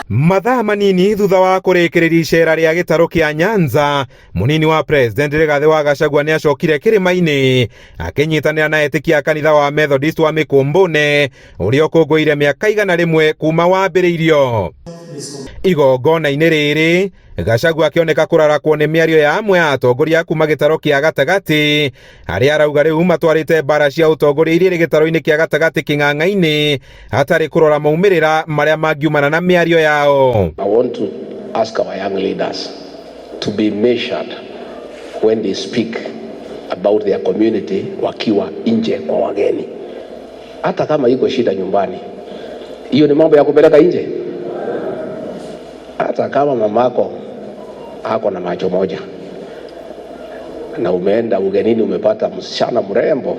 Mathaa manini thutha wa kũrĩkĩrĩria icera rĩa gĩtarũ kĩa Nyanza, mũnini wa President Rigathĩ wa Gachagua nĩ acokire kĩrĩma-inĩ akĩnyitanĩra na etĩkia a kanitha wa Methodist wa Mĩkũmbũne ũrĩa ũkũngũĩire mĩaka 100 kuma wambĩrĩirio. Igongona-inĩ rĩrĩ Gachagua akĩoneka kũrarakwo nĩ mĩario ya amwe a atongoria kuma gĩtarũ kĩa gatagatĩ arĩa arauga rĩu matwarĩte mbara cia ũtongoria iria irĩ gĩtarũ-inĩ kĩa gatagatĩ kĩng'ang'a-inĩ hatarĩ kũrora maumĩrĩra marĩa mangiumana na mĩario yao. I want to ask our young leaders to be measured when they speak about their community wakiwa nje kwa wageni. Hata kama iko shida nyumbani, hiyo ni mambo ya kupeleka nje. Hata kama mamako ako na macho moja na umeenda ugenini umepata msichana mrembo,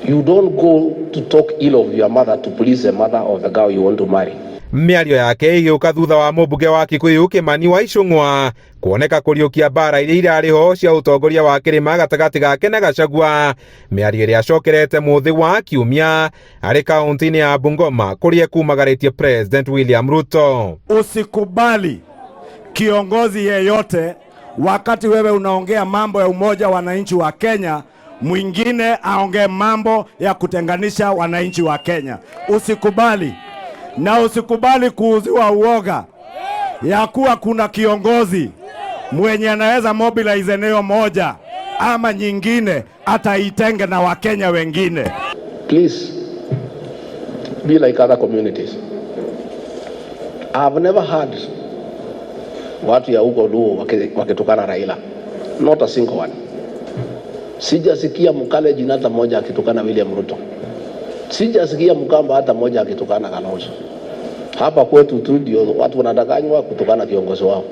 you don't go to talk ill of your mother to please the mother of the girl you want to marry. Mĩario yake ĩgĩũka thutha wa mũmbunge wa Kikuyu Kimani wa Ichung'wa kuoneka kũriũkia mbara iria irarĩ ho cia ũtongoria wa kĩrĩma gatagatĩ gake na Gachagua, mĩario ĩrĩa acokerete mũthĩ wa kiumia arĩ kaunti-inĩ ya Bungoma kũrĩa ekumagarĩtie President William Ruto. Usikubali kiongozi yeyote wakati wewe unaongea mambo ya umoja wananchi wa Kenya, mwingine aongee mambo ya kutenganisha wananchi wa Kenya. Usikubali, na usikubali kuuziwa uoga ya kuwa kuna kiongozi mwenye anaweza mobilize eneo moja ama nyingine ataitenge na Wakenya wengine. Please be like other communities. I've never heard watu ya huko Luo wakitukana Raila. Not a single one. Sijasikia Mkalenjin hata moja akitukana William Ruto. Sijasikia Mkamba hata moja akitukana Kalonzo. Hapa kwetu tu ndio watu wanadanganywa kutukana kiongozi wao.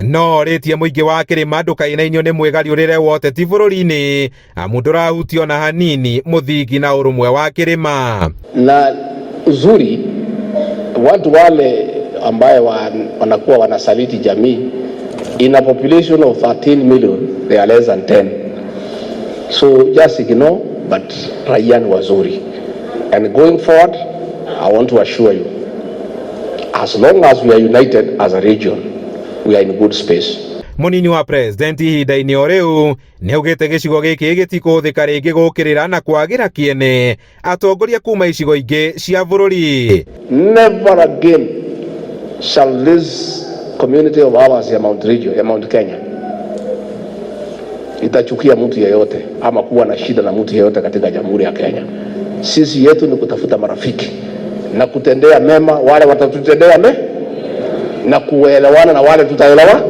No rĩtie mũingĩ wa kĩrĩma ndũkainainio nĩ mwĩgariũrĩre wa ũteti bũrũri-inĩ amu ndũrahutio na hanini mũthingi na ũrũmwe wa kĩrĩma. Na uzuri watu wale ambaye wanakuwa wanasaliti jamii, in a population of 13 million they are less than 10. So just ignore, but raia ni wazuri. And going forward, I want to assure you, as long as we are united as a region, we are in good space. Mũnini wa president ihinda-inĩ o rĩu nĩaugĩte gĩcigo gĩkĩ gĩtikũhũthĩka rĩngĩ gũkĩrĩra na kwagĩra kĩene atongoria kuma icigo ingĩ cia bũrũri. Never again shall this community of ours ya Mount Region, ya Mount Kenya itachukia mtu yeyote ama kuwa na shida na mtu yeyote katika Jamhuri ya Kenya. Sisi yetu ni kutafuta marafiki na kutendea mema wale watatutendea mema na kuelewana na wale tutaelewa,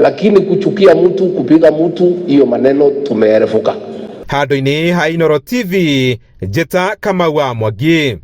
lakini kuchukia mtu, kupiga mtu, hiyo maneno tumeerefuka. Handũ-inĩ ha Inooro TV, njĩta Kamau wa Mwangi.